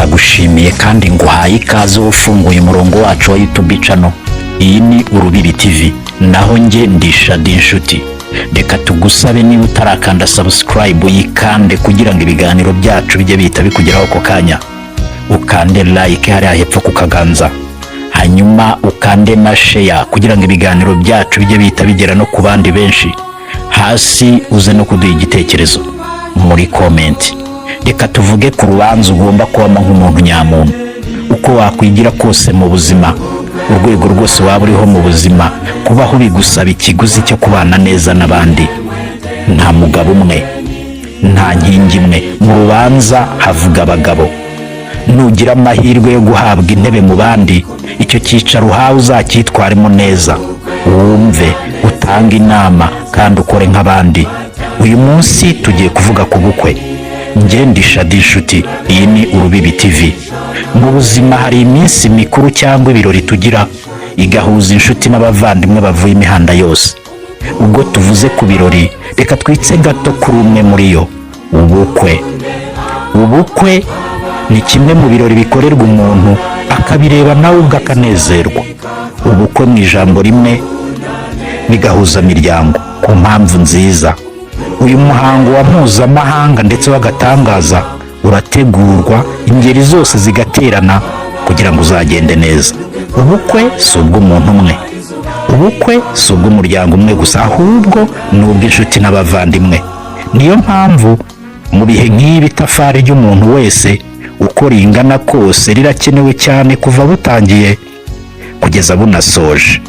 Ndagushimiye kandi nguhaye ikaze wowe ufunguye umurongo wacu wa YouTube channel. Iyi ni Urubibi TV, naho njye ndi Shadi Inshuti. Reka tugusabe, niba utarakanda subscribe, uyikande kugira ngo ibiganiro byacu bijye bihita bikugeraho ako kanya. Ukande like hariya hepfo ku kaganza, hanyuma ukande na share kugira ngo ibiganiro byacu bijye bihita bigera no ku bandi benshi. Hasi uze no kuduha igitekerezo muri comment. Reka tuvuge ku rubanza ugomba kubamo nk'umuntu nyamuntu. Uko wakwigira kose mu buzima, urwego rwose waba uriho mu buzima, kubaho bigusaba ikiguzi cyo kubana neza n'abandi. Nta mugabo umwe, nta nkingi imwe. Mu rubanza havuga abagabo. Nugira amahirwe yo guhabwa intebe mu bandi, icyo cyicaro uhawe uzacyitwaremo neza, wumve, utange inama kandi ukore nk'abandi. Uyu munsi tugiye kuvuga ku bukwe. Njye ndi Shadi Inshuti, iyi ni Urubibi TV. Mu buzima hari iminsi mikuru cyangwa ibirori tugira, igahuza inshuti n'abavandimwe bavuye imihanda yose. Ubwo tuvuze ku birori, reka twitse gato kuri umwe muri yo, ubukwe. Ubukwe ni kimwe mu birori bikorerwa umuntu akabireba nawe ubwe akanezerwa. Ubukwe mu ijambo rimwe bigahuza imiryango ku mpamvu nziza. Uyu muhango wa mpuzamahanga ndetse w'agatangaza urategurwa, ingeri zose zigaterana kugira ngo uzagende neza. Ubukwe si ubw'umuntu umwe, ubukwe si ubw'umuryango umwe gusa, ahubwo ni ubw'inshuti n'abavandimwe. Niyo mpamvu mu bihe nk'ibi itafari ry'umuntu wese uko ringana kose rirakenewe cyane, kuva butangiye kugeza bunasoje.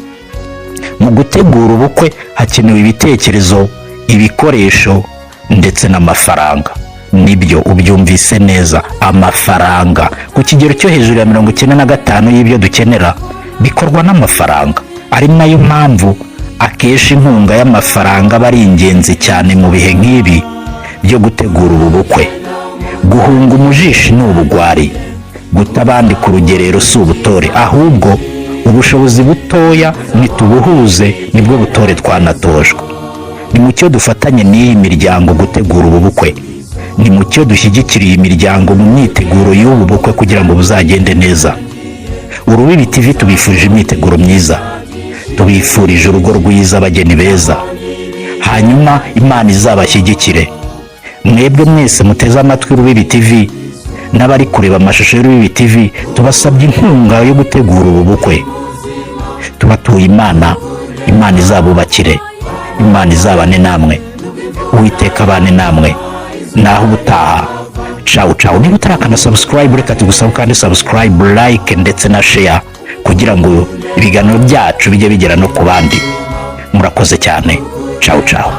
Mu gutegura ubukwe hakenewe ibitekerezo, ibikoresho ndetse n'amafaranga. Nibyo, ubyumvise neza, amafaranga. Ku kigero cyo hejuru ya 95 y'ibyo dukenera bikorwa n'amafaranga, ari nayo mpamvu akenshi inkunga y'amafaranga aba ari ingenzi cyane mu bihe nk'ibi byo gutegura ubu bukwe. Guhunga umujishi ni ubugwari, guta abandi ku rugerero si ubutore, ahubwo ubushobozi butoya nitubuhuze, nibwo butore twanatojwe. Nimucyo dufatanye n'iyi miryango gutegura ubu bukwe. Nimucyo dushyigikire iyi miryango mu myiteguro y'ubu bukwe kugira ngo buzagende neza. Urubibi TV tubifurije imyiteguro myiza, tubifurije urugo rwiza, abageni beza, hanyuma Imana izabashyigikire. Mwebwe mwese muteze amatwi Urubibi TV n'abari kureba amashusho y'Urubibi TV, tubasabye inkunga yo gutegura ubu bukwe. Tubatuye Imana, Imana izabubakire, Imana izabane namwe, Uwiteka abane namwe. Naho ubutaha, cawu cawu. Niba utarakanda subscribe, reka tugusaba kandi subscribe, like ndetse na share kugira ngo ibiganiro byacu bijye bigera no ku bandi. Murakoze cyane, cawu cawu.